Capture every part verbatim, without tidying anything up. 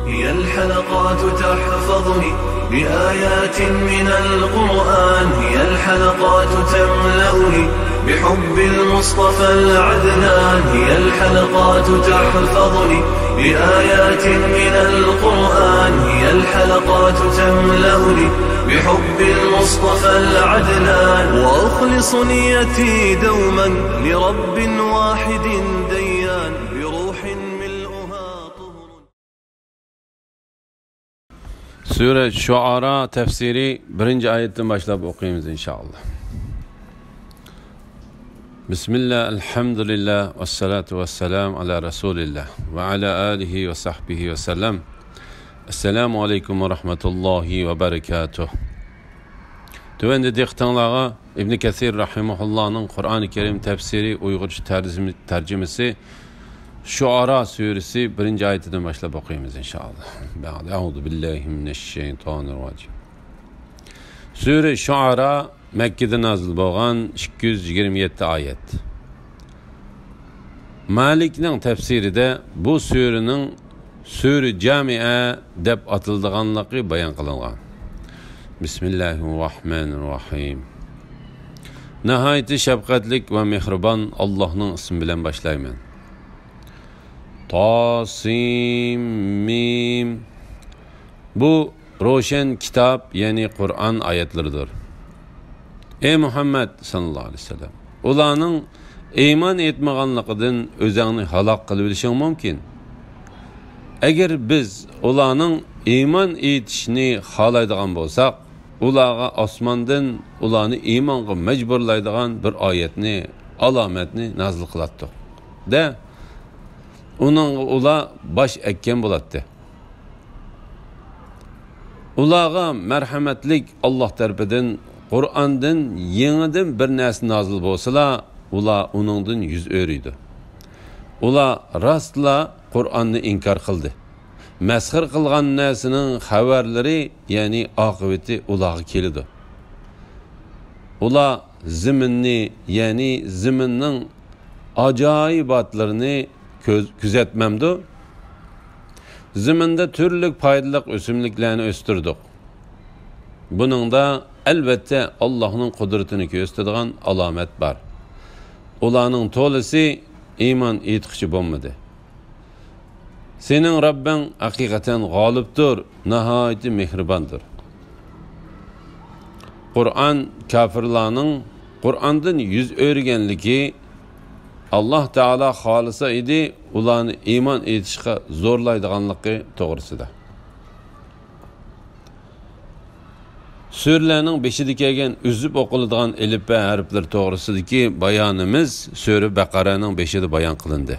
هي الحلقات تحفظني بآيات من القرآن، هي الحلقات تملأني بحب المصطفى العدنان، هي الحلقات تحفظني بآيات من القرآن، هي الحلقات تملأني بحب المصطفى العدنان، وأخلص نيتي دوما لرب واحد ديان، بروح ملؤها طهر. سۈرە شۇئارا تەپسىرى بىرىنچى ئايەتتىن باشلاپ ئوقۇيمىز، ئىنشائاللا. بىسمىللا، ئەلھەمدۇلىللا، ۋەسسالاتۇ ۋەسسالامۇ ئالا رەسۇلىللا، ۋە ئالا ئالىھى ۋە سەھبىھى ۋەسەللەم. ئەسسالامۇ ئەلەيكۇم ۋە رەھمەتۇللاھى ۋە بەرەكاتۇھ. تۆۋەندە دىققىتىڭلارغا ئىبن كەسىر رەھىمەھۇللانىڭ قۇرئانى كەرىم تەپسىرى ئۇيغۇرچە تەرجىمە-، تەرجىمىسى شۇئارا سۈرىسى بىرىنچى ئايىتىدىن باشلاپ ئوقۇيمىز، ئىنشائاللا. بەئدە، ئەئۇزۇ بىللاھى مىنەششەيتانىرراجىم. سۈرە شۇئارا مەككىدە نازىل بولغان، ئىككى يۈز يىگىرمە يەتتە ئايەت. مالىكنىڭ تەپسىرىدە بۇ سۈرىنىڭ سۈرە جامىئە دەپ ئاتىلىدىغانلىقى بايان قىلىنغان. بىسمىللاھىر راھمانىر راھىم. ناھايىتى شەپقەتلىك ۋە مېھرىبان ئاللاھنىڭ ئىسمى بىلەن باشلايمەن. تاسىم مىم. بۇ روشەن كىتاب، يەنى قۇرئان ئايەتلىرىدۇر. ئەي مۇھەممەد ساللاللاھۇ ئەلەيھى ۋەسەللەم، ئۇلارنىڭ ئىمان ئېيتمىغانلىقىدىن ئۆزەڭنى ھالاك قىلىۋېلىشىڭ مۇمكىن. ئەگەر بىز ئۇلارنىڭ ئىمان ئېيتىشىنى خالايدىغان بولساق، ئۇلارغا ئاسماندىن ئۇلارنى ئىمانغا مەجبۇرلايدىغان بىر ئايەتنى، ئالامەتنى نازىل قىلاتتۇق. دە، ئۇنىڭغا ئۇلار باش ئەگكەن بولاتتى. ئۇلارغا مەرھەمەتلىك ئاللاھ تەرىپىدىن قۇرئاندىن يېڭىدىن بىر نەرسە نازىل بولسىلا، ئۇلار ئۇنىڭدىن يۈز ئۆرۈيدۇ. ئۇلار راستلا قۇرئاننى ئىنكار قىلدى. مەسخىرە قىلغان نەرسىنىڭ خەۋەرلىرى، يەنى ئاقىۋىتى ئۇلارغا كېلىدۇ. ئۇلار زېمىننى، يەنى زېمىننىڭ ئاجايىباتلىرىنى كۆز-، كۆزەتمەمدۇ؟ زېمىندا تۈرلۈك پايدىلىق ئۆسۈملۈكلەرنى ئۆستۈردۇق. بۇنىڭدا، ئەلۋەتتە، ئاللاھنىڭ قۇدرىتىنى كۆرسىتىدىغان ئالامەت بار. ئۇلارنىڭ تولىسى ئىمان ئېيتقۇچى بولمىدى. سېنىڭ رەببىڭ ھەقىقەتەن غالىبتۇر، ناھايىتى مېھرىباندۇر. قۇرئان كاپىرلارنىڭ قۇرئاندىن يۈز ئۆرۈگەنلىكى، ئاللاھ تائالا خالىسا ئىدى، ئۇلارنى ئىمان ئېيتىشقا زورلايدىغانلىقى توغرىسىدا. سۈرىلەرنىڭ بېشىدا كەلگەن ئۈزۈپ ئوقۇلىدىغان ئېلىپبە ھەرپلىرى توغرىسىدىكى بايانىمىز سۈرە بەقەرەنىڭ بېشىدا بايان قىلىندى.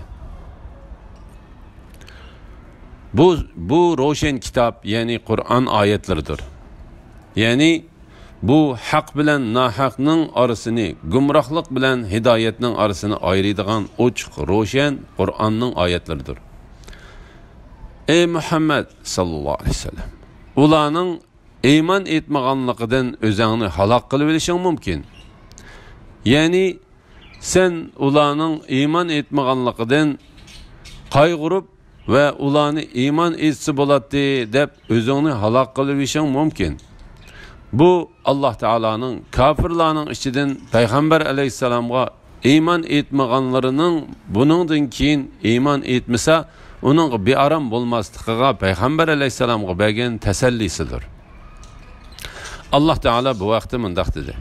بۇ، بۇ روشەن كىتاب، يەنى قۇرئان ئايەتلىرىدۇر. يەنى بۇ ھەق بىلەن ناھەقنىڭ ئارىسىنى، گۇمراھلىق بىلەن ھىدايەتنىڭ ئارىسىنى ئايرىيدىغان ئوچۇق، روشەن قۇرئاننىڭ ئايەتلىرىدۇر. ئەي مۇھەممەد ساللاللاھۇ ئەلەيھى ۋەسەللەم، ئۇلارنىڭ ئىمان ئېيتمىغانلىقىدىن ئۆزەڭنى ھالاك قىلىۋېلىشىڭ مۇمكىن. يەنى سەن ئۇلارنىڭ ئىمان ئېيتمىغانلىقىدىن قايغۇرۇپ ۋە ئۇلارنى ئىمان ئېيتسا بولاتتى دەپ ئۆزۈڭنى ھالاك قىلىۋېلىشىڭ مۇمكىن. بۇ ئاللاھ تائالانىڭ كاپىرلارنىڭ ئىچىدىن پەيغەمبەر ئەلەيھىسسالامغا ئىمان ئېيتمىغانلىرىنىڭ بۇنىڭدىن كېيىن ئىمان ئېيتمىسا، ئۇنىڭغا بىئارام بولماسلىقىغا پەيغەمبەر ئەلەيھىسسالامغا بەرگەن تەسەللىسىدۇر. ئاللاھ تائالا بۇ ھەقتە مۇنداق دېدى: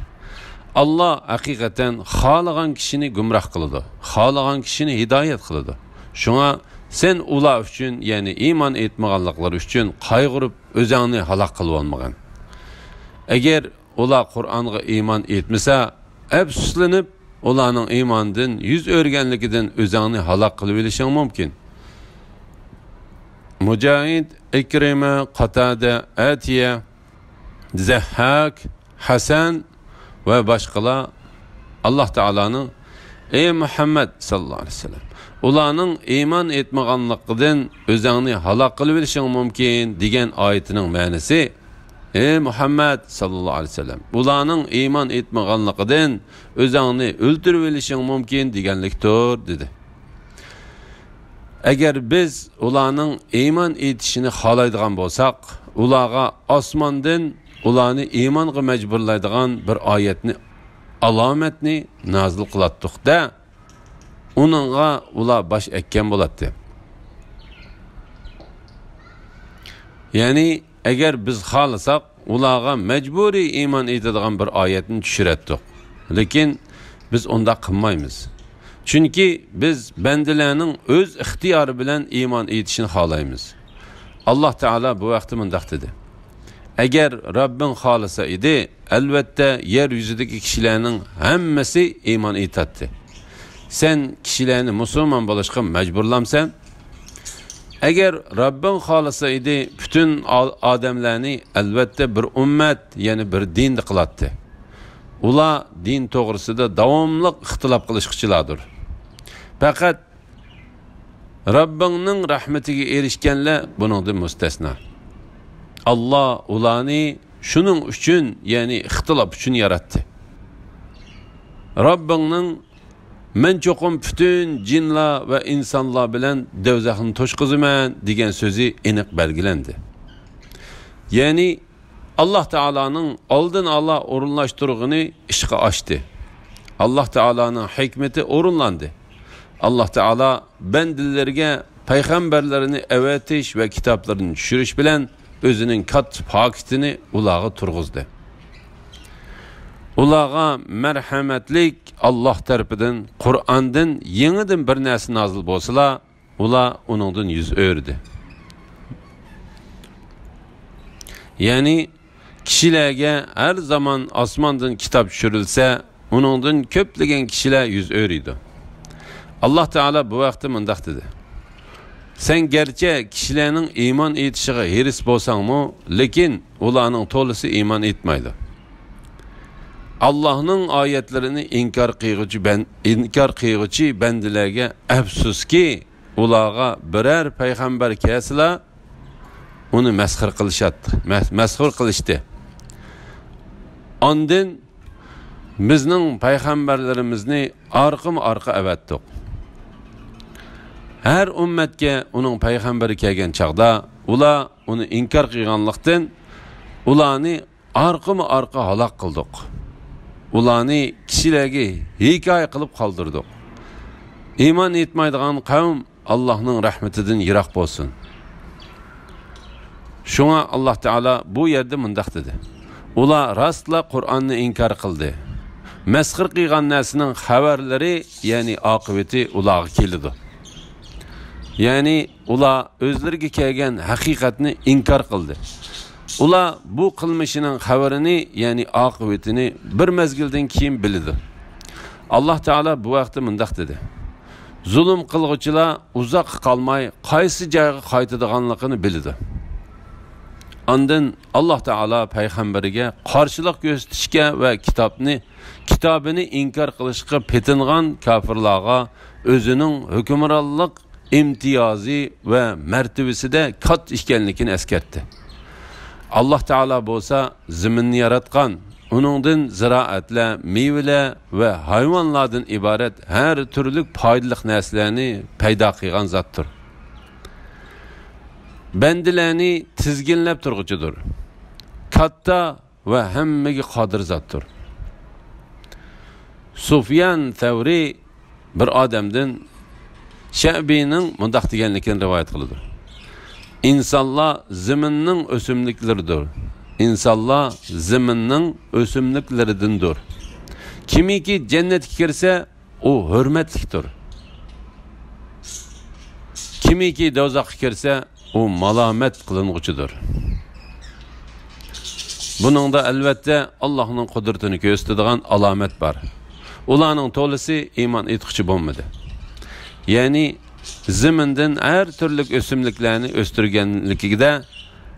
ئاللاھ ھەقىقەتەن خالىغان كىشىنى گۇمراھ قىلىدۇ، خالىغان كىشىنى ھىدايەت قىلىدۇ. شۇڭا سەن ئۇلار ئۈچۈن، يەنى ئىمان ئېيتمىغانلىقلىرى ئۈچۈن قايغۇرۇپ، ئۆزەڭنى ھالاك قىلىۋالمىغىن. ئەگەر ئۇلار قۇرئانغا ئىمان ئېيتمىسا، ئەپسۇسلىنىپ، ئۇلارنىڭ ئىماندىن يۈز ئۆرۈگەنلىكىدىن ئۆزەڭنى ھالاك قىلىۋېلىشىڭ مۇمكىن. مۇجاھىد، ئىكرىمە، قاتادە، ئەتىيە، زەھھاك، ھەسەن ۋە باشقىلار ئاللاھ تائالانىڭ، ئەي مۇھەممەد ساللاللاھۇ ئەلەيھى ۋەسەللەم، ئۇلارنىڭ ئىمان ئېيتمىغانلىقىدىن ئۆزەڭنى ھالاك قىلىۋېلىشىڭ مۇمكىن دېگەن ئايىتىنىڭ مەنىسى، ئەي مۇھەممەد ساللاللاھۇ ئەلەيھى ۋەسەللەم، ئۇلارنىڭ ئىمان ئېيتمىغانلىقىدىن ئۆزەڭنى ئۆلتۈرۈۋېلىشىڭ مۇمكىن دېگەنلىكتۇر، دېدى. ئەگەر بىز ئۇلارنىڭ ئىمان ئېيتىشىنى خالايدىغان بولساق، ئۇلارغا ئاسماندىن ئۇلارنى ئىمانغا مەجبۇرلايدىغان بىر ئايەتنى، ئالامەتنى نازىل قىلاتتۇق-دە، ئۇنىڭغا ئۇلار باش ئەگكەن بولاتتى. يەنى، ئەگەر بىز خالىساق، ئۇلارغا مەجبۇرىي ئىمان ئېيتىدىغان بىر ئايەتنى چۈشۈرەتتۇق. لېكىن بىز ئۇنداق قىلمايمىز. چۈنكى بىز بەندىلەرنىڭ ئۆز ئىختىيارى بىلەن ئىمان ئېيتىشىنى خالايمىز. ئاللاھ تائالا بۇ ھەقتە مۇنداق دېدى: ئەگەر رەببىڭ خالىسا ئىدى، ئەلۋەتتە يەر يۈزىدىكى كىشىلەرنىڭ ھەممىسى ئىمان ئېيتاتتى. سەن كىشىلەرنى مۇسۇلمان بولۇشقا مەجبۇرلامسەن؟ ئەگەر رەببىڭ خالىسا ئىدى، پۈتۈن ئا-، ئادەملەرنى ئەلۋەتتە بىر ئۈممەت، يەنى بىر دىندا قىلاتتى. ئۇلار دىن توغرىسىدا داۋاملىق ئىختىلاپ قىلىشقۇچىلاردۇر. پەقەت رەببىڭنىڭ رەھمىتىگە ئېرىشكەنلەر بۇنىڭدىن مۇستەسنا. ئاللاھ ئۇلارنى شۇنىڭ ئۈچۈن، يەنى ئىختىلاپ ئۈچۈن ياراتتى. رەببىڭنىڭ «مەن چوقۇم پۈتۈن جىنلار ۋە ئىنسانلار بىلەن دوزاخنى توشقۇزىمەن» دېگەن سۆزى ئېنىق بەلگىلەندى. يەنى، ئاللاھ تائالانىڭ ئالدىن ئالا ئورۇنلاشتۇرغىنى ئىشقا ئاشتى. ئاللاھ تائالانىڭ ھېكمىتى ئورۇنلاندى. ئاللاھ تائالا بەندىلىرىگە پەيغەمبەرلىرىنى ئەۋەتىش ۋە كىتابلىرىنى چۈشۈرۈش بىلەن ئۆزىنىڭ كاتتا پاكىتىنى ئۇلارغا تۇرغۇزدى. ئۇلارغا مەرھەمەتلىك ئاللاھ تەرىپىدىن، قۇرئاندىن يېڭىدىن بىر نەرسە نازىل بولسىلا، ئۇلار ئۇنىڭدىن يۈز ئۆرۈدى. يەنى، كىشىلەرگە ھەر زامان ئاسماندىن كىتاب چۈشۈرۈلسە، ئۇنىڭدىن كۆپلىگەن كىشىلەر يۈز ئۆرۈيدۇ. ئاللاھ تائالا بۇ ھەقتە مۇنداق دېدى: سەن گەرچە كىشىلەرنىڭ ئىمان ئېيتىشىغا ھېرىس بولساڭمۇ، لېكىن ئۇلارنىڭ تولىسى ئىمان ئېيتمايدۇ. ئاللاھنىڭ ئايەتلىرىنى ئىنكار قىلغۇچى بەن-، ئىنكار قىلغۇچى بەندىلەرگە ئەپسۇسكى، ئۇلارغا بىرەر پەيغەمبەر كەلسىلا، ئۇنى مەسخىرە قىلىشاتتى، مەس-، مەسخۇر قىلىشتى. ئاندىن بىزنىڭ پەيغەمبەرلىرىمىزنى ئارقىمۇ ئارقا ئەۋەتتۇق. ھەر ئۈممەتكە ئۇنىڭ پەيغەمبىرى كەلگەن چاغدا، ئۇلار ئۇنى ئىنكار قىلغانلىقتىن، ئۇلارنى ئارقىمۇ ئارقا ھالاك قىلدۇق. ئۇلارنى كىشىلەرگە ھېكايە قىلىپ قالدۇردۇق. ئىمان ئېيتمايدىغان قەۋم ئاللاھنىڭ رەھمىتىدىن يىراق بولسۇن. شۇڭا ئاللاھ تائالا بۇ يەردە مۇنداق دېدى: ئۇلار راستلا قۇرئاننى ئىنكار قىلدى. مەسخىرە قىلغان نەرسىنىڭ خەۋەرلىرى، يەنى ئاقىۋىتى ئۇلارغا كېلىدۇ. يەنى ئۇلار ئۆزلىرىگە كەلگەن ھەقىقەتنى ئىنكار قىلدى. ئۇلار بۇ قىلمىشىنىڭ خەۋىرىنى، يەنى ئاقىۋىتىنى بىر مەزگىلدىن كېيىن بىلىدۇ. ئاللاھ تائالا بۇ ھەقتە مۇنداق دېدى: زۇلۇم قىلغۇچىلار ئۇزاققا قالماي قايسى جايغا قايتىدىغانلىقىنى بىلىدۇ. ئاندىن ئاللاھ تائالا پەيغەمبىرىگە قارشىلىق كۆرسىتىشكە ۋە كىتابنى، كىتابىنى ئىنكار قىلىشقا پېتىنغان كاپىرلارغا ئۆزىنىڭ ھۆكۈمرانلىق ئىمتىيازى ۋە مەرتىۋىسىدە كاتتا ئىكەنلىكىنى ئەسكەرتتى. ئاللاھ تائالا بولسا زېمىننى ياراتقان، ئۇنىڭدىن زىرائەتلەر، مېۋىلەر ۋە ھايۋانلاردىن ئىبارەت ھەر تۈرلۈك پايدىلىق نەرسىلەرنى پەيدا قىلغان زاتتۇر. بەندىلەرنى تىزگىنلەپ تۇرغۇچىدۇر. كاتتا ۋە ھەممىگە قادىر زاتتۇر. سۇفيان سەۋرى بىر ئادەمدىن شەئبىنىڭ مۇنداق دېگەنلىكىنى رىۋايەت قىلىدۇ: ئىنسانلار زېمىننىڭ ئۆسۈملۈكلىرىدۇر. ئىنسانلار زېمىننىڭ ئۆسۈملۈكلىرىدىندۇر. كىمكى جەننەتكە كىرسە، ئۇ ھۆرمەتلىكتۇر. كىمكى دوزاخقا كىرسە، ئۇ مالامەت قىلىنغۇچىدۇر. بۇنىڭدا، ئەلۋەتتە، ئاللاھنىڭ قۇدرىتىنى كۆرسىتىدىغان ئالامەت بار. ئۇلارنىڭ تولىسى ئىمان ئېيتقۇچى بولمىدى. يەنى، زېمىندىن ھەر تۈرلۈك ئۆسۈملۈكلەرنى ئۆستۈرگەنلىكىدە،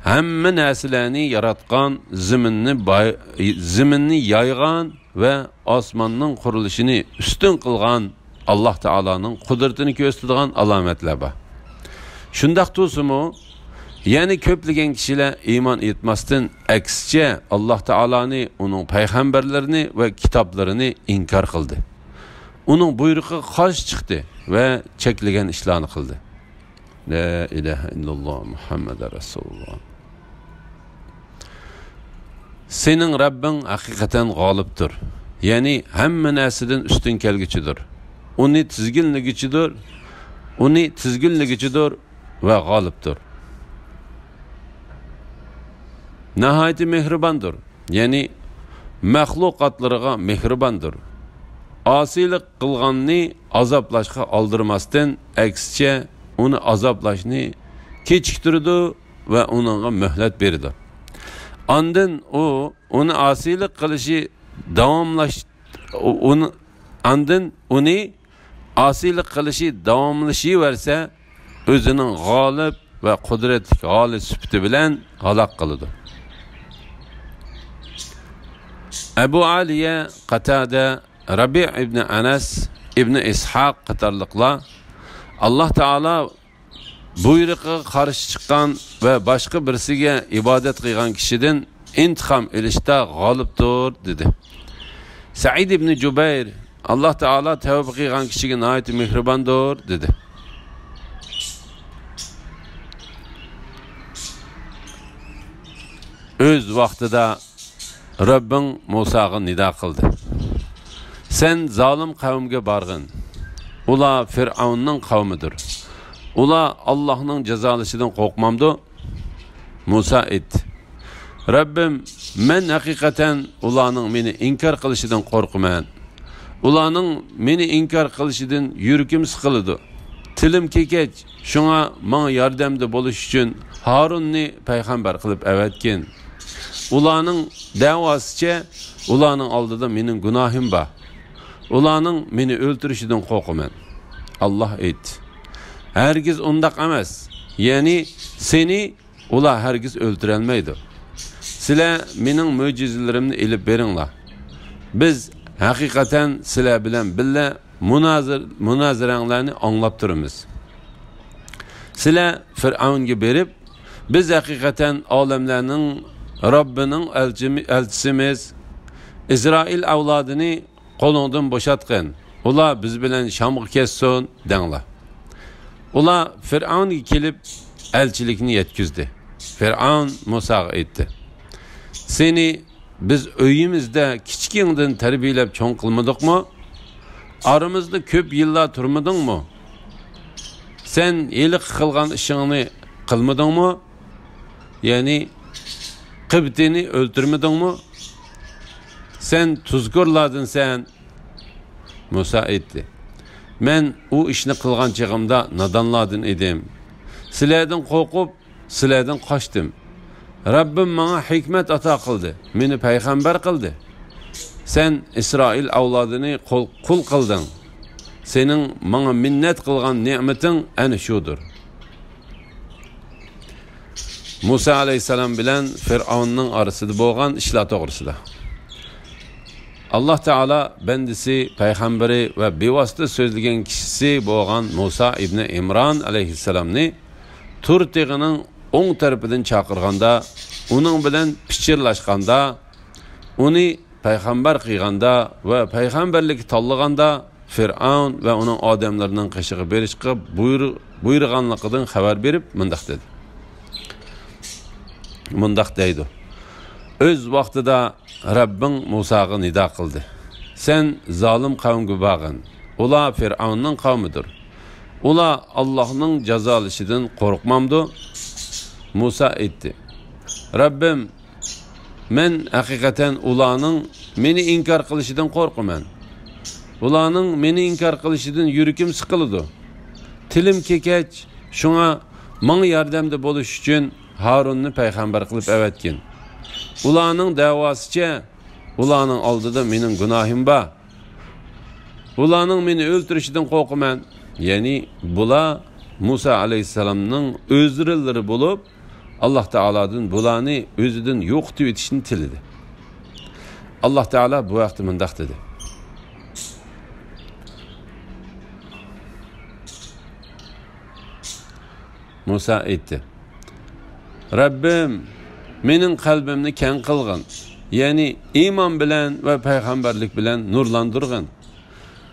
ھەممە نەرسىلەرنى ياراتقان، زېمىننى باي-، زېمىننى يايغان ۋە ئاسماننىڭ قۇرۇلۇشىنى ئۈستۈن قىلغان ئاللاھ تائالانىڭ قۇدرىتىنى كۆرسىتىدىغان ئالامەتلەر بار. شۇنداق تۇرسىمۇ، يەنە كۆپلىگەن كىشىلەر ئىمان ئېيتماستىن، ئەكسىچە، ئاللاھ تائالانى، ئۇنىڭ پەيغەمبەرلىرىنى ۋە كىتابلىرىنى ئىنكار قىلدى. ئۇنىڭ بۇيرۇقىغا قارشى چىقتى ۋە چەكلىگەن ئىشلارنى قىلدى. لا إله إلا الله محمد رسول الله. سېنىڭ رەببىڭ ھەقىقەتەن غالىبتۇر، يەنى ھەممە نەرسىدىن ئۈستۈن كەلگۈچىدۇر. ئۇنى تىزگىنلىگۈچىدۇر، ئۇنى تىزگىنلىگۈچىدۇر ۋە غالىبتۇر. ناھايىتى مېھرىباندۇر، يەنى مەخلۇقاتلىرىغا مېھرىباندۇر. ئاسىيلىق قىلغاننى ئازابلاشقا ئالدىرىماستىن، ئەكسىچە، ئۇنى ئازابلاشنى كېچىكتۈرىدۇ ۋە ئۇنىڭغا مۆھلەت بېرىدۇ. ئاندىن ئۇ ئۇنى ئاسىيلىق قىلىشى داۋاملاش-، ئۇ-، ئۇنى، ئاندىن ئۇنى ئاسىيلىق قىلىشى داۋاملىشىۋەرسە، ئۆزىنىڭ غالىب ۋە قۇدرەتلىك ھالى سۈپىتى بىلەن ھالاك قىلىدۇ. ئەبۇ ئالىيە، قاتادە، رەبىئ ئىبنى ئەنەس، ئىبنى ئىسھاق قاتارلىقلار ئاللاھ تائالا بۇيرۇقىغا قارشى چىققان ۋە باشقا بىرسىگە ئىبادەت قىلغان كىشىدىن ئىنتىقام ئېلىشتا غالىبتۇر، دېدى. سەئىد ئىبنى جۇبەير، ئاللاھ تائالا تەۋبە قىلغان كىشىگە ناھايىتى مېھرىباندۇر، دېدى. ئۆز ۋاقتىدا رەببىڭ مۇساغا نىدا قىلدى: سەن زالىم قەۋمگە بارغىن. ئۇلار فىرئەۋننىڭ قەۋمىدۇر. ئۇلار ئاللاھنىڭ جازالىشىدىن قورقمامدۇ؟ مۇسا ئېيتتى: رەببىم، مەن ھەقىقەتەن ئۇلارنىڭ مېنى ئىنكار قىلىشىدىن قورقىمەن. ئۇلارنىڭ مېنى ئىنكار قىلىشىدىن يۈرىكىم سىقىلىدۇ. تىلىم كېكەچ، شۇڭا ماڭا ياردەمدە بولۇش ئۈچۈن ھارۇننى پەيغەمبەر قىلىپ ئەۋەتكىن. ئۇلارنىڭ دەۋاسىچە، ئۇلارنىڭ ئالدىدا مېنىڭ گۇناھىم بار. ئۇلارنىڭ مېنى ئۆلتۈرۈشىدىن قورقىمەن. ئاللاھ ئېيتتى: ھەرگىز ئۇنداق ئەمەس. يەنى سېنى ئۇلار ھەرگىز ئۆلتۈرەلمەيدۇ. سىلەر مېنىڭ مۆجىزىلىرىمنى ئېلىپ بېرىڭلار. بىز ھەقىقەتەن سىلەر بىلەن بىللە مۇنازىر-، مۇنازىرەڭلارنى ئاڭلاپ تۇرىمىز. سىلەر فىرئەۋنگە بېرىپ، بىز ھەقىقەتەن ئالەملەرنىڭ رەببىنىڭ ئەلچىمى-، ئەلچىسىمىز، ئىسرائىل ئەۋلادىنى قولۇڭدىن بوشاتقىن، ئۇلار بىز بىلەن شامغا كەتسۇن، دەڭلار. ئۇلار فىرئەۋنگە كېلىپ، ئەلچىلىكنى يەتكۈزدى. فىرئەۋن مۇساغا ئېيتتى: سېنى بىز ئۆيىمىزدە كىچىكىڭدىن تەربىيەلەپ چوڭ قىلمىدۇقمۇ؟ ئارىمىزدا كۆپ يىللار تۇرمىدىڭمۇ؟ سەن ھېلىقى قىلغان ئىشىڭنى قىلمىدىڭمۇ؟ يەنى قىبتىنى ئۆلتۈرمىدىڭمۇ؟ سەن تۇزكورلاردىنسەن. مۇسا ئېيتتى: مەن ئۇ ئىشنى قىلغان چېغىمدا نادانلاردىن ئىدىم. سىلەردىن قورقۇپ، سىلەردىن قاچتىم. رەببىم ماڭا ھېكمەت ئاتا قىلدى، مېنى پەيغەمبەر قىلدى. سەن ئىسرائىل ئەۋلادىنى قۇل، قۇل قىلدىڭ. سېنىڭ ماڭا مىننەت قىلغان نېمىتىڭ ئەنە شۇدۇر. مۇسا ئەلەيھىسسالام بىلەن فىرئەۋننىڭ ئارىسىدا بولغان ئىشلار توغرىسىدا. ئاللاھ تائالا بەندىسى، پەيغەمبىرى ۋە بىۋاسىتە سۆزلىگەن كىشىسى بولغان مۇسا ئىبنى ئىمران ئەلەيھىسسالامنى تۇر تېغىنىڭ ئوڭ تەرىپىدىن چاقىرغاندا، ئۇنىڭ بىلەن پىچىرلاشقاندا، ئۇنى پەيغەمبەر قىلغاندا ۋە پەيغەمبەرلىككە تاللىغاندا، فىرئەۋن ۋە ئۇنىڭ ئادەملىرىنىڭ قېشىغا بېرىشقا بۇيرۇ-، بۇيرۇغانلىقىدىن خەۋەر بېرىپ، مۇنداق دېدى. مۇنداق دەيدۇ: ئۆز ۋاقتىدا رەببىڭ مۇساغا نىدا قىلدى: سەن زالىم قەۋمگە بارغىن. ئۇلار فىرئەۋننىڭ قەۋمىدۇر. ئۇلار ئاللاھنىڭ جازالىشىدىن قورقمامدۇ؟ مۇسا ئېيتتى: رەببىم، مەن ھەقىقەتەن ئۇلارنىڭ مېنى ئىنكار قىلىشىدىن قورقىمەن. ئۇلارنىڭ مېنى ئىنكار قىلىشىدىن يۈرىكىم سىقىلىدۇ. تىلىم كېكەچ، شۇڭا ماڭا ياردەمدە بولۇش ئۈچۈن ھارۇننى پەيغەمبەر قىلىپ ئەۋەتكىن. ئۇلارنىڭ دەۋاسىچە، ئۇلارنىڭ ئالدىدا مېنىڭ گۇناھىم بار. ئۇلارنىڭ مېنى ئۆلتۈرۈشىدىن قورقىمەن. يەنى بۇلار مۇسا ئەلەيھىسسالامنىڭ ئۆزرىلىرى بولۇپ، ئاللاھ تائالادىن بۇلارنى ئۆزىدىن يوقىتىۋېتىشنى تىلىدى. ئاللاھ تائالا بۇ ھەقتە مۇنداق دېدى: مۇسا ئېيتتى: رەببىم، مېنىڭ قەلبىمنى كەڭ قىلغىن، يەنى ئىمان بىلەن ۋە پەيغەمبەرلىك بىلەن نۇرلاندۇرغىن.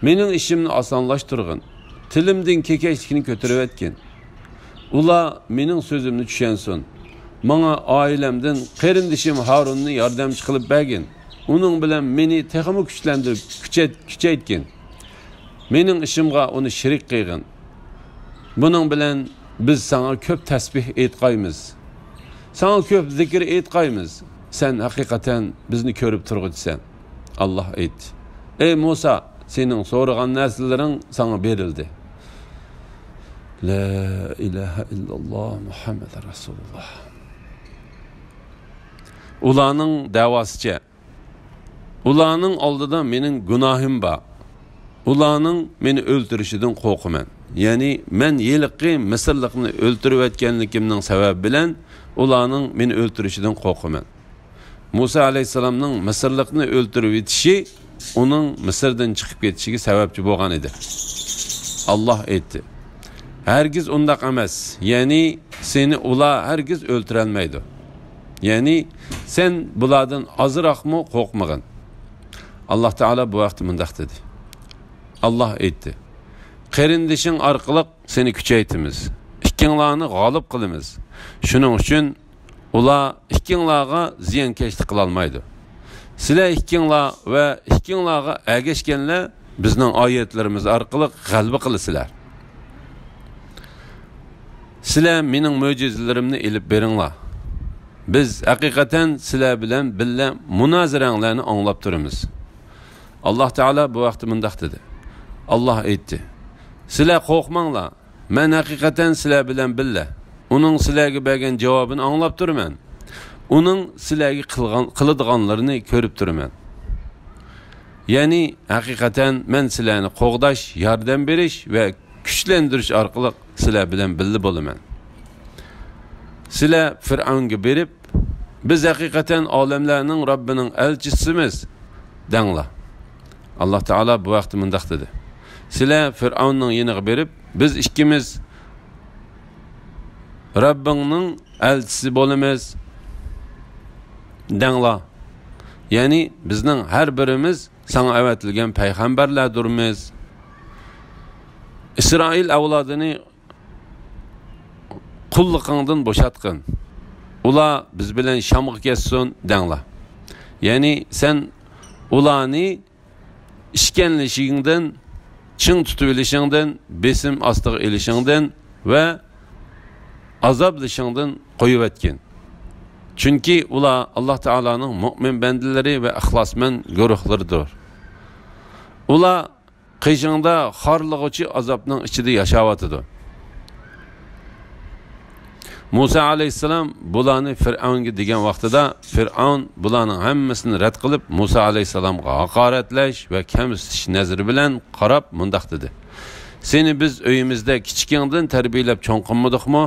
مېنىڭ ئىشىمنى ئاسانلاشتۇرغىن، تىلىمدىن كېكەچلىكنى كۆتۈرۈۋەتكىن. ئۇلار مېنىڭ سۆزۈمنى چۈشەنسۇن. ماڭا ئائىلەمدىن قېرىندىشىم ھارۇننى ياردەمچى قىلىپ بەرگىن. ئۇنىڭ بىلەن مېنى تېخىمۇ كۈچلەندۈرۈپ، كۈچەيت-، كۈچەيتكىن. مېنىڭ ئىشىمغا ئۇنى شېرىك قىلغىن. بۇنىڭ بىلەن بىز ساڭا كۆپ تەسبىھ ئېيتقايمىز. ساڭا كۆپ زىكىر ئېيتقايمىز. سەن ھەقىقەتەن بىزنى كۆرۈپ تۇرغۇچىسەن. ئاللاھ ئېيتتى: ئەي مۇسا، سېنىڭ سورىغان نەرسىلىرىڭ ساڭا بېرىلدى. لا ئىلاھە ئىللاللاھ، مۇھەممەد رەسۇلۇللاھ. ئۇلارنىڭ دەۋاسىچە، ئۇلارنىڭ ئالدىدا مېنىڭ گۇناھىم بار. ئۇلارنىڭ مېنى ئۆلتۈرۈشىدىن قورقىمەن. يەنى مەن ھېلىقى مىسىرلىقنى ئۆلتۈرۈۋەتكەنلىكىمنىڭ سەۋەبى بىلەن ئۇلارنىڭ مېنى ئۆلتۈرۈشىدىن قورقىمەن. مۇسا ئەلەيھىسسالامنىڭ مىسىرلىقنى ئۆلتۈرۈۋېتىشى ئۇنىڭ مىسىردىن چىقىپ كېتىشىگە سەۋەبچى بولغان ئىدى. ئاللاھ ئېيتتى: ھەرگىز ئۇنداق ئەمەس، يەنى سېنى ئۇلار ھەرگىز ئۆلتۈرەلمەيدۇ. يەنى سەن بۇلاردىن ئازراقمۇ قورقمىغىن. ئاللاھ تائالا بۇ ھەقتە مۇنداق دېدى: ئاللاھ ئېيتتى: قېرىندىشىڭ ئارقىلىق سېنى كۈچەيتىمىز، ئىككىڭلارنى غالىب قىلىمىز. شۇنىڭ ئۈچۈن ئۇلار ئىككىڭلارغا زىيانكەشلىك قىلالمايدۇ. سىلەر ئىككىڭلار ۋە ئىككىڭلارغا ئەگەشكەنلەر بىزنىڭ ئايەتلىرىمىز ئارقىلىق غەلىبە قىلىسىلەر. سىلەر مېنىڭ مۆجىزىلىرىمنى ئېلىپ بېرىڭلار. بىز ھەقىقەتەن سىلەر بىلەن بىللە مۇنازىرەڭلارنى ئاڭلاپ تۇرىمىز. ئاللاھ تائالا بۇ ھەقتە مۇنداق دېدى: ئاللاھ ئېيتتى: سىلەر قورقماڭلار. مەن ھەقىقەتەن سىلەر بىلەن بىللە. ئۇنىڭ سىلەرگە بەرگەن جاۋابىنى ئاڭلاپ تۇرىمەن. ئۇنىڭ سىلەرگە قىلغان، قىلىدىغانلىرىنى كۆرۈپ تۇرىمەن. يەنى، ھەقىقەتەن مەن سىلەرنى قوغداش، ياردەم بېرىش ۋە كۈچلەندۈرۈش ئارقىلىق سىلەر بىلەن بىللە بولىمەن. سىلەر فىرئەۋنگە بېرىپ، بىز ھەقىقەتەن ئالەملەرنىڭ رەببىنىڭ ئەلچىسىمىز، دەڭلار. ئاللاھ تائالا بۇ ھەقتە مۇنداق دېدى: سىلەر فىرئەۋننىڭ يېنىغا بېرىپ، بىز ئىككىمىز رەببىڭنىڭ ئەلچىسى بولىمىز، دەڭلار. يەنى بىزنىڭ ھەر بىرىمىز ساڭا ئەۋەتىلگەن پەيغەمبەرلەردۇرمىز. ئىسرائىل ئەۋلادىنى قۇللۇقۇڭدىن بوشاتقىن. ئۇلار بىز بىلەن شامغا كەتسۇن، دەڭلار. يەنى سەن ئۇلارنى ئىشكەنلىشىڭدىن، چىڭ تۇتۇۋېلىشىڭدىن، بېسىم ئاستىغا ئېلىشىڭدىن ۋە ئازابلىشىڭدىن قويۇۋەتكىن. چۈنكى ئۇلار ئاللاھ تائالانىڭ مۆمىن بەندىلىرى ۋە ئىخلاسمەن گۇرۇھلىرىدۇر. ئۇلار قېشىڭدا خارلىغۇچى ئازابنىڭ ئىچىدە ياشاۋاتىدۇ. مۇسا ئەلەيھىسسالام بۇلارنى فىرئەۋنگە دېگەن ۋاقتىدا، فىرئەۋن بۇلارنىڭ ھەممىسىنى رەت قىلىپ، مۇسا ئەلەيھىسسالامغا ھاقارەتلەش ۋە كەمسىتىش نەزىرى بىلەن قاراپ مۇنداق دېدى: سېنى بىز ئۆيىمىزدە كىچىكىڭدىن تەربىيەلەپ چوڭ قىلمىدۇقمۇ؟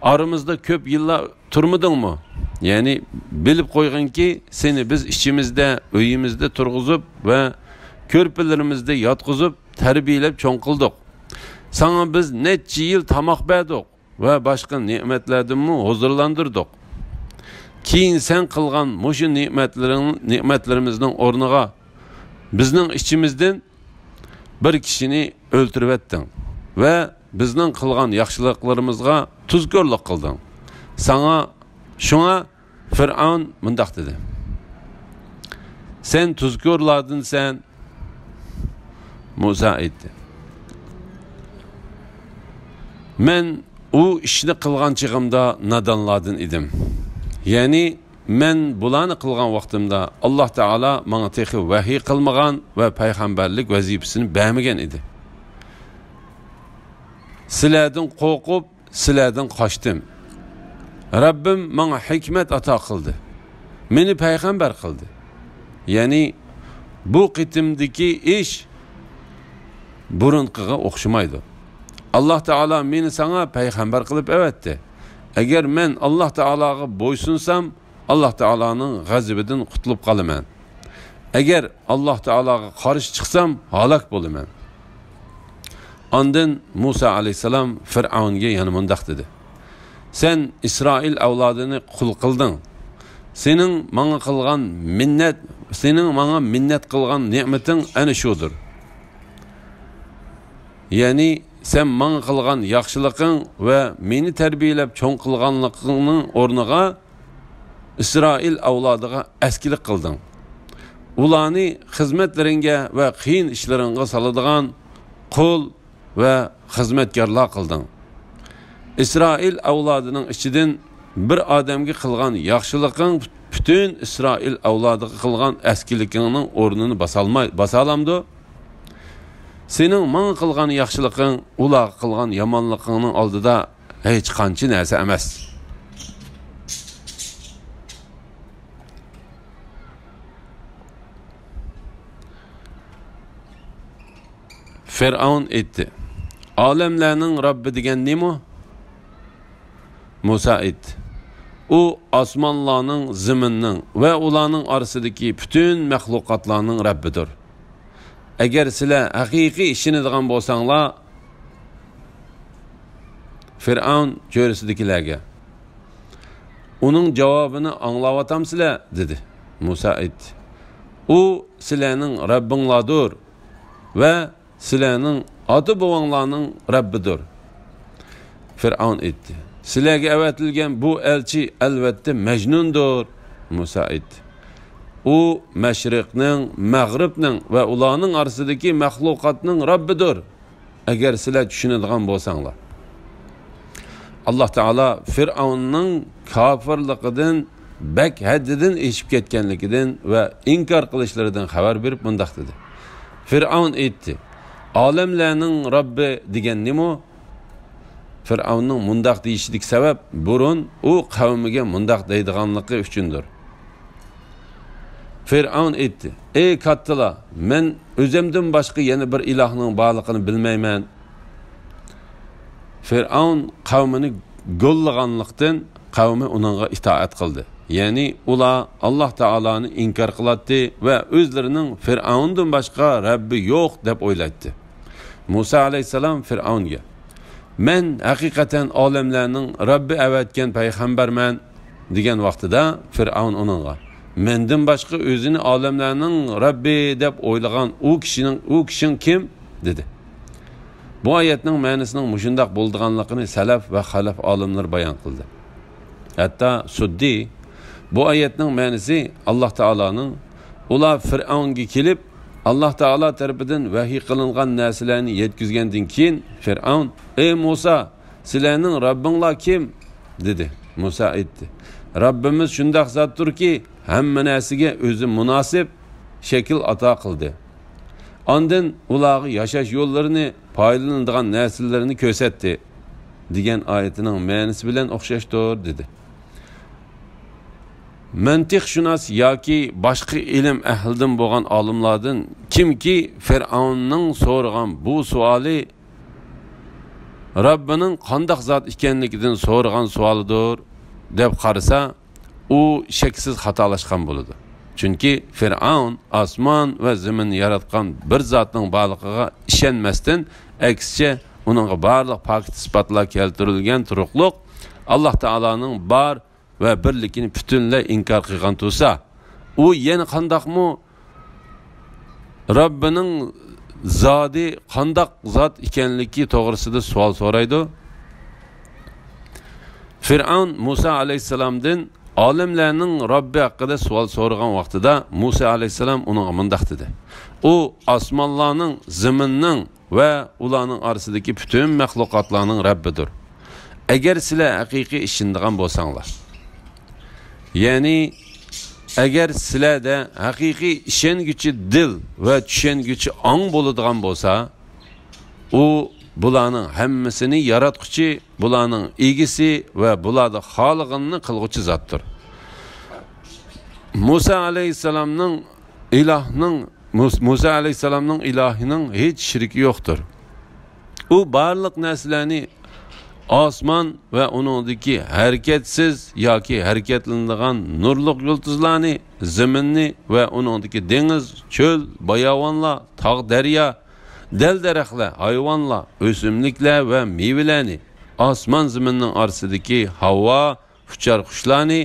ئارىمىزدا كۆپ يىللار تۇرمىدىڭمۇ؟ يەنى بىلىپ قويغىنكى، سېنى بىز ئىچىمىزدە، ئۆيىمىزدە تۇرغۇزۇپ ۋە كۆرپىلىرىمىزدە ياتقۇزۇپ، تەربىيەلەپ چوڭ قىلدۇق. ساڭا بىز نەچچە يىل تاماق بەردۇق ۋە باشقا نېمەتلەردىنمۇ ھۇزۇرلاندۇردۇق. كېيىن سەن قىلغان مۇشۇ نېمەتلىرىڭ، نېمەتلىرىمىزنىڭ ئورنىغا بىزنىڭ ئىچىمىزدىن بىر كىشىنى ئۆلتۈرۈۋەتتىڭ ۋە بىزنىڭ قىلغان ياخشىلىقلىرىمىزغا تۇزكورلۇق قىلدىڭ. ساڭا، شۇڭا فىرئەۋن مۇنداق دېدى: سەن تۇزكورلاردىنسەن. مۇسا ئېيتتى: مەن ئۇ ئىشنى قىلغان چېغىمدا نادانلاردىن ئىدىم. يەنى مەن بۇلارنى قىلغان ۋاقتىمدا ئاللاھ تائالا ماڭا تېخى ۋەھىي قىلمىغان ۋە پەيغەمبەرلىك ۋەزىپىسىنى بەرمىگەن ئىدى. سىلەردىن قورقۇپ، سىلەردىن قاچتىم. رەببىم ماڭا ھېكمەت ئاتا قىلدى. مېنى پەيغەمبەر قىلدى. يەنى بۇ قېتىمدىكى ئىش بۇرۇنقىغا ئوخشىمايدۇ. ئاللاھ تائالا مېنى ساڭا پەيغەمبەر قىلىپ ئەۋەتتى. ئەگەر مەن ئاللاھ تائالاغا بويسۇنسام، ئاللاھ تائالانىڭ غەزىپىدىن قۇتۇلۇپ قالىمەن. ئەگەر ئاللاھ تائالاغا قارشى چىقسام، ھالاك بولىمەن. ئاندىن مۇسا ئەلەيھىسسالام فىرئەۋنگە يەنە مۇنداق دېدى: سەن ئىسرائىل ئەۋلادىنى قۇل قىلدىڭ. سېنىڭ ماڭا قىلغان مىننەت، سېنىڭ ماڭا مىننەت قىلغان نېمىتىڭ ئەنە شۇدۇر. يەنى سەن ماڭا قىلغان ياخشىلىقىڭ ۋە مېنى تەربىيەلەپ چوڭ قىلغانلىقىڭنىڭ ئورنىغا ئىسرائىل ئەۋلادىغا ئەسكىلىك قىلدىڭ. ئۇلارنى خىزمەتلىرىڭگە ۋە قىيىن ئىشلىرىڭغا سالىدىغان قۇل ۋە خىزمەتكارلار قىلدىڭ. ئىسرائىل ئەۋلادىنىڭ ئىچىدىن بىر ئادەمگە قىلغان ياخشىلىقىڭ پۈتۈن ئىسرائىل ئەۋلادىغا قىلغان ئەسكىلىكىڭنىڭ ئورنىنى باسالماي، باسالامدۇ؟ سېنىڭ ماڭا قىلغان ياخشىلىقىڭ ئۇلارغا قىلغان يامانلىقىڭنىڭ ئالدىدا ھېچقانچە نەرسە ئەمەس. فىرئەۋن ئېيتتى: «ئالەملەرنىڭ رەببى دېگەن نېمە؟» مۇسا ئېيتتى: «ئۇ ئاسمانلارنىڭ، زېمىننىڭ ۋە ئۇلارنىڭ ئارىسىدىكى پۈتۈن مەخلۇقاتلارنىڭ رەببىدۇر. ئەگەر سىلەر ھەقىقىي ئىشىنىدىغان بولساڭلار»، فىرئەۋن چۆرىسىدىكىلەرگە: «ئۇنىڭ جاۋابىنى ئاڭلاۋاتامسىلەر؟» دېدى. مۇسا ئېيتتى: «ئۇ سىلەرنىڭ رەببىڭلاردۇر ۋە سىلەرنىڭ ئاتا-بوۋاڭلارنىڭ رەببىدۇر.» فىرئەۋن ئېيتتى: «سىلەرگە ئەۋەتىلگەن بۇ ئەلچى ئەلۋەتتە مەجنۇندۇر.» مۇسا ئېيتتى: «ئۇ مەشرىقنىڭ، مەغرىبنىڭ ۋە ئۇلارنىڭ ئارىسىدىكى مەخلۇقاتنىڭ رەببىدۇر. ئەگەر سىلەر چۈشىنىدىغان بولساڭلار.» ئاللاھ تائالا فىرئەۋننىڭ كاپىرلىقىدىن، بەك ھەددىدىن ئېشىپ كەتكەنلىكىدىن ۋە ئىنكار قىلىشلىرىدىن خەۋەر بېرىپ مۇنداق دېدى: فىرئەۋن ئېيتتى: «ئالەملەرنىڭ رەببى دېگەن نېمە؟» فىرئەۋننىڭ مۇنداق دېيىشىدىكى سەۋەب، بۇرۇن ئۇ قەۋمىگە مۇنداق دەيدىغانلىقى ئۈچۈندۇر. فىرئەۋن ئېيتتى: «ئەي كاتتىلار، مەن ئۆزۈمدىن باشقا يەنە بىر ئىلاھنىڭ بارلىقىنى بىلمەيمەن.» فىرئەۋن قەۋمىنى گوللىغانلىقتىن، قەۋمى ئۇنىڭغا ئىتائەت قىلدى. يەنى ئۇلار ئاللاھ تائالانى ئىنكار قىلاتتى ۋە ئۆزلىرىنىڭ فىرئەۋندىن باشقا رەببى يوق دەپ ئويلايتتى. مۇسا ئەلەيھىسسالام فىرئەۋنگە: «مەن ھەقىقەتەن ئالەملەرنىڭ رەببى ئەۋەتكەن پەيغەمبەرمەن» دېگەن ۋاقتىدا، فىرئەۋن ئۇنىڭغا: «مەندىن باشقا ئۆزىنى ئالەملەرنىڭ رەببى دەپ ئويلىغان ئۇ كىشىنىڭ، ئۇ كىشىڭ كىم؟» دېدى. بۇ ئايەتنىڭ مەنىسىنىڭ مۇشۇنداق بولىدىغانلىقىنى سەلەف ۋە خەلەف ئالىملىرى بايان قىلدى. ھەتتا سۇددى بۇ ئايەتنىڭ مەنىسى ئاللاھ تائالانىڭ ئۇلار فىرئەۋنگە كېلىپ، ئاللاھ تائالا تەرىپىدىن ۋەھىي قىلىنغان نەرسىلەرنى يەتكۈزگەندىن كېيىن، فىرئەۋن: «ئەي مۇسا، سىلەرنىڭ رەببىڭلار كىم؟» دېدى. مۇسا ئېيتتى: «رەببىمىز شۇنداق زاتتۇركى، ھەممە نەرسىگە ئۆزى مۇناسىپ شەكىل ئاتا قىلدى. ئاندىن ئۇلارغا ياشاش يوللىرىنى، پايدىلىنىدىغان نەرسىلىرىنى كۆرسەتتى» دېگەن ئايىتىنىڭ مەنىسى بىلەن ئوخشاشتۇر، دېدى. مەنتىقشۇناس ياكى باشقا ئىلىم ئەھلىدىن بولغان ئالىملاردىن كىمكى فىرئەۋننىڭ سورىغان بۇ سوئالى رەببىنىڭ قانداق زات ئىكەنلىكىدىن سورىغان سوئالىدۇر دەپ قارىسا، ئۇ شەكسىز خاتالاشقان بولىدۇ. چۈنكى فىرئەۋن ئاسمان ۋە زېمىننى ياراتقان بىر زاتنىڭ بارلىقىغا ئىشەنمەستىن، ئەكسىچە، ئۇنىڭغا بارلىق پاكىت سىپاتلار كەلتۈرۈلگەن تۇرۇقلۇق ئاللاھ تائالانىڭ بار ۋە بىرلىكىنى پۈتۈنلەي ئىنكار قىلغان تۇرسا، ئۇ يەنە قانداقمۇ رەببىنىڭ زادى قانداق زات ئىكەنلىكى توغرىسىدا سوئال سورايدۇ؟ فىرئەۋن مۇسا ئەلەيھىسسالامدىن ئالەملەرنىڭ رەببى ھەققىدە سوئال سورىغان ۋاقتىدا، مۇسا ئەلەيھىسسالام ئۇنىڭغا مۇنداق دېدى: «ئۇ ئاسمانلارنىڭ، زېمىننىڭ ۋە ئۇلارنىڭ ئارىسىدىكى پۈتۈن مەخلۇقاتلارنىڭ رەببىدۇر. ئەگەر سىلەر ھەقىقىي ئىشىنىدىغان بولساڭلار.» يەنى، ئەگەر سىلەردە ھەقىقىي ئىشەنگۈچى دىل ۋە چۈشەنگۈچى ئاڭ بولىدىغان بولسا، ئۇ بۇلارنىڭ ھەممىسىنى ياراتقۇچى، بۇلارنىڭ ئىگىسى ۋە بۇلاردا خالىغىنىنى قىلغۇچى زاتتۇر. مۇسا ئەلەيھىسسالامنىڭ ئىلاھنىڭ، مۇس-، مۇسا ئەلەيھىسسالامنىڭ ئىلاھىنىڭ ھېچ شېرىكى يوقتۇر. ئۇ بارلىق نەرسىلەرنى، ئاسمان ۋە ئۇنىڭدىكى ھەرىكەتسىز ياكى ھەرىكەتلىنىدىغان نۇرلۇق يۇلتۇزلارنى، زېمىننى ۋە ئۇنىڭدىكى دېڭىز، چۆل، باياۋانلار، تاغ، دەريا، دەل-دەرەخلەر، ھايۋانلار، ئۆسۈملۈكلەر ۋە مېۋىلەرنى، ئاسمان-زېمىننىڭ ئارىسىدىكى ھاۋا، ئۇچار قۇشلارنى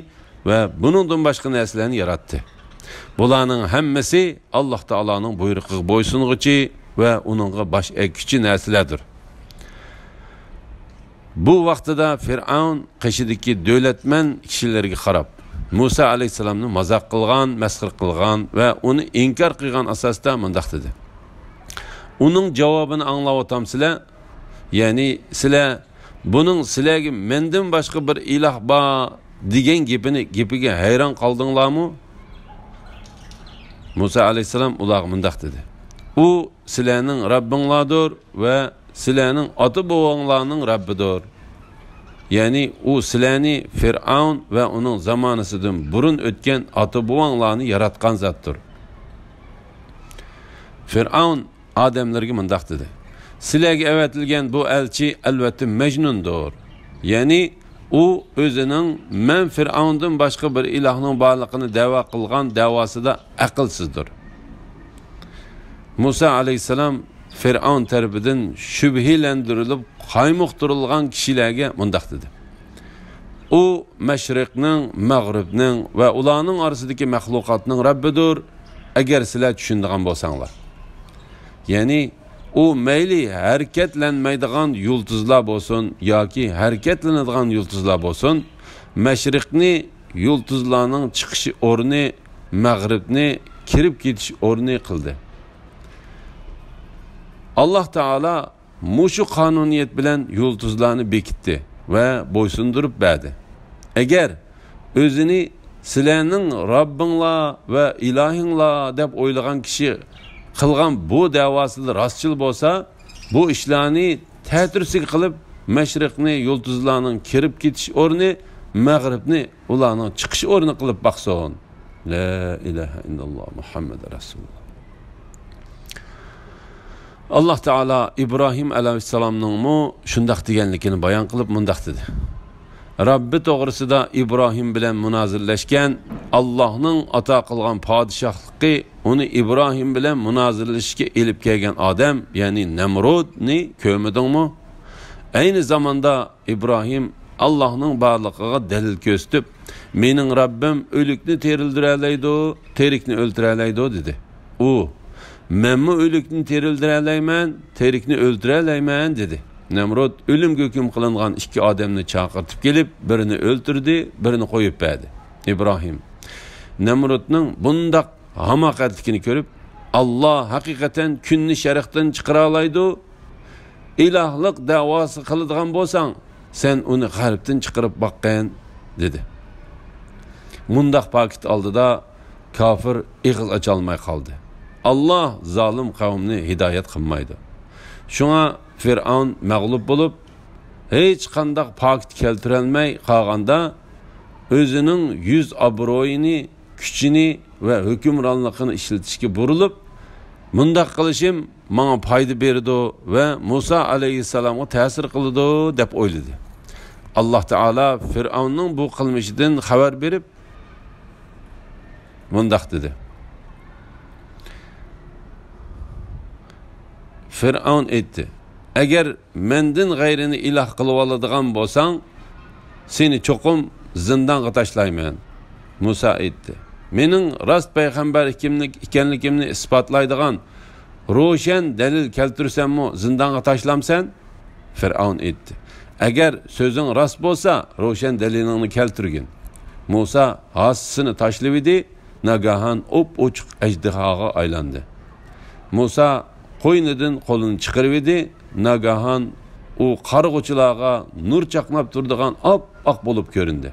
ۋە بۇنىڭدىن باشقا نەرسىلەرنى ياراتتى. بۇلارنىڭ ھەممىسى ئاللاھ تائالانىڭ بۇيرۇقىغا بويسۇنغۇچى ۋە ئۇنىڭغا باش ئەگكۈچى نەرسىلەردۇر. بۇ ۋاقتىدا فىرئەۋن قېشىدىكى دۆلەتمەن كىشىلەرگە قاراپ، مۇسا ئەلەيھىسسالامنى مازاق قىلغان، مەسخىرە قىلغان ۋە ئۇنى ئىنكار قىلغان ئاساستا مۇنداق دېدى: «ئۇنىڭ جاۋابىنى ئاڭلاۋاتامسىلەر؟ يەنى سىلەر بۇنىڭ سىلەرگە مەندىن باشقا بىر ئىلاھ بار دېگەن گېپىنى، گېپىگە ھەيران قالدىڭلارمۇ؟» مۇسا ئەلەيھىسسالام ئۇلارغا مۇنداق دېدى: «ئۇ سىلەرنىڭ رەببىڭلاردۇر ۋە سىلەرنىڭ ئاتا-بوۋاڭلارنىڭ رەببىدۇر. يەنى ئۇ سىلەرنى، فىرئەۋن ۋە ئۇنىڭ زامانىسىدىن بۇرۇن ئۆتكەن ئاتا-بوۋاڭلارنى ياراتقان زاتتۇر.» فىرئەۋن ئادەملىرىگە مۇنداق دېدى: «سىلەرگە ئەۋەتىلگەن بۇ ئەلچى ئەلۋەتتە مەجنۇندۇر. يەنى ئۇ ئۆزىنىڭ مەن فىرئەۋندىن باشقا بىر ئىلاھنىڭ بارلىقىنى دەۋا قىلغان دەۋاسىدا ئەقىلسىزدۇر.» مۇسا ئەلەيھىسسالام فىرئەۋن تەرىپىدىن شۈبھىلەندۈرۈلۈپ قايمۇقتۇرۇلغان كىشىلەرگە مۇنداق دېدى: «ئۇ مەشرىقنىڭ، مەغرىبنىڭ ۋە ئۇلارنىڭ ئارىسىدىكى مەخلۇقاتنىڭ رەببىدۇر، ئەگەر سىلەر چۈشىنىدىغان بولساڭلار. يەنى ئۇ مەيلى ھەرىكەتلەنمەيدىغان يۇلتۇزلار بولسۇن ياكى ھەرىكەتلىنىدىغان يۇلتۇزلار بولسۇن، مەشرىقنى يۇلتۇزلارنىڭ چىقىش ئورنى، مەغرىبنى كىرىپ كېتىش ئورنى قىلدى. ئاللاھ تائالا مۇشۇ قانۇنىيەت بىلەن يۇلتۇزلارنى بېكىتتى ۋە بويسۇندۇرۇپ بەردى. ئەگەر ئۆزىنى سىلەرنىڭ رەببىڭلار ۋە ئىلاھىڭلار دەپ ئويلىغان كىشى قىلغان بۇ دەۋاسىدا راستچىل بولسا، بۇ ئىشلارنى تەتۈرىسىگە قىلىپ، مەشرىقنى يۇلتۇزلارنىڭ كىرىپ كېتىش ئورنى، مەغرىبنى ئۇلارنىڭ چىقىش ئورنى قىلىپ باقسۇن.» لا ئىلاھە ئىللاللاھ مۇھەممەد رەسۇلۇللاھ. ئاللاھ تائالا ئىبراھىم ئەلەيھىسسالامنىڭمۇ شۇنداق دېگەنلىكىنى بايان قىلىپ مۇنداق دېدى: «رەببى توغرىسىدا ئىبراھىم بىلەن مۇنازىرىلەشكەن، ئاللاھنىڭ ئاتا قىلغان پادىشاھلىقى ئۇنى ئىبراھىم بىلەن مۇنازىرىلىشىشكە ئېلىپ كەلگەن ئادەم، يەنى نەمرۇدنى كۆرمىدىڭمۇ؟ ئەينى زاماندا ئىبراھىم ئاللاھنىڭ بارلىقىغا دەلىل كۆرسىتىپ، مېنىڭ رەببىم ئۆلۈكنى تىرىلدۈرەلەيدۇ، تىرىكنى ئۆلتۈرەلەيدۇ دېدى. ئۇ، مەنمۇ ئۆلۈكنى تىرىلدۈرەلەيمەن، تىرىكنى ئۆلتۈرەلەيمەن دېدى.» نەمرۇد ئۆلۈمگە ھۆكۈم قىلىنغان ئىككى ئادەمنى چاقىرتىپ كېلىپ، بىرىنى ئۆلتۈردى، بىرىنى قويۇپ بەردى. ئىبراھىم نەمرۇدنىڭ بۇنداق ھاماقەتلىكىنى كۆرۈپ، «ئاللاھ ھەقىقەتەن كۈننى شەرقتىن چىقىرالايدۇ، ئىلاھلىق دەۋاسى قىلىدىغان بولساڭ، سەن ئۇنى غەربتىن چىقىرىپ باققىن» دېدى. مۇنداق پاكىت ئالدىدا كاپىر ئېغىز ئاچالماي قالدى. ئاللاھ زالىم قەۋمنى ھىدايەت قىلمايدۇ. شۇڭا فىرئەۋن مەغلۇپ بولۇپ، ھېچقانداق پاكىت كەلتۈرەلمەي قالغاندا، ئۆزىنىڭ يۈز ئابرۇيىنى، كۈچىنى ۋە ھۆكۈمرانلىقىنى ئىشلىتىشكە بۇرۇلۇپ، «مۇنداق قىلىشىم ماڭا پايدا بېرىدۇ ۋە مۇسا ئەلەيھىسسالامغا تەسىر قىلىدۇ» دەپ ئويلىدى. ئاللاھ تائالا فىرئەۋننىڭ بۇ قىلمىشىدىن خەۋەر بېرىپ، مۇنداق دېدى. فىرئەۋن ئېيتتى: «ئەگەر مەندىن غەيرىنى ئىلاھ قىلىۋالىدىغان بولساڭ، سېنى چوقۇم زىندانغا تاشلايمەن.» مۇسا ئېيتتى: «مېنىڭ راست پەيغەمبەر ئىكەنلىكىمنى ئىسپاتلايدىغان روشەن دەلىل كەلتۈرسەممۇ زىندانغا تاشلامسەن؟» فىرئەۋن ئېيتتى: «ئەگەر سۆزۈڭ راست بولسا، روشەن دەلىلىڭنى كەلتۈرگىن.» مۇسا ھاسىسىنى تاشلىۋىدى، ناگاھان ئوپئوچۇق ئەجدىھاغا ئايلاندى. مۇسا قوينىدىن قولىنى چىقىرىۋىدى، ناگاھان ئۇ قارىغۇچىلارغا نۇر چاقناپ تۇرىدىغان ئاپئاق بولۇپ كۆرۈندى.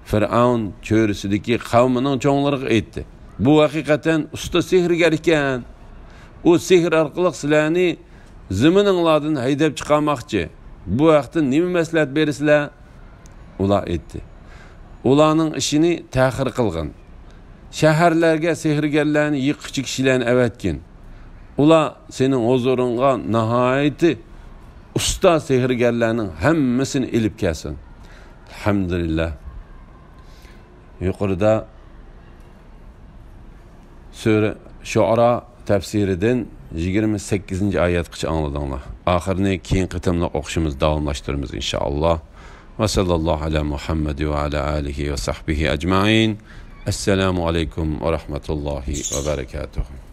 فىرئەۋن چۆرىسىدىكى قەۋمىنىڭ چوڭلىرىغا ئېيتتى: «بۇ ھەقىقەتەن ئۇستا سېھىرگەر ئىكەن. ئۇ سېھىر ئارقىلىق سىلەرنى زېمىنىڭلاردىن ھەيدەپ چىقارماقچى. بۇ ھەقتە نېمە مەسلىھەت بېرىسىلەر؟» ئۇلار ئېيتتى: «ئۇلارنىڭ ئىشىنى تەخىر قىلغىن. شەھەرلەرگە سېھىرگەرلەرنى يىغقۇچى كىشىلەرنى ئەۋەتكىن. ئۇلار سېنىڭ ھۇزۇرۇڭغا ناھايىتى ئۇستا سېھىرگەرلەرنىڭ ھەممىسىنى ئېلىپ كەلسۇن.» ئەلھەمدۇلىللاھ. يۇقىرىدا سۈرە شۇئەرا تەپسىرىدىن يىگىرمە سەككىزىنچى ئايەتكىچە ئاڭلىدىڭلار. ئاخىرىنى كېيىنكى قېتىملىق ئوقۇشىمىزدا داۋاملاشتۇرىمىز، ئىنشائاللاھ. ۋە سەللەللاھۇ ئەلا مۇھەممەد ۋە ئەلا ئالىھى ۋە سەھبىھى ئەجمەئىن. ئەسسالامۇ ئەلەيكۇم ۋە رەھمەتۇللاھى ۋە بەرەكاتۇھۇ.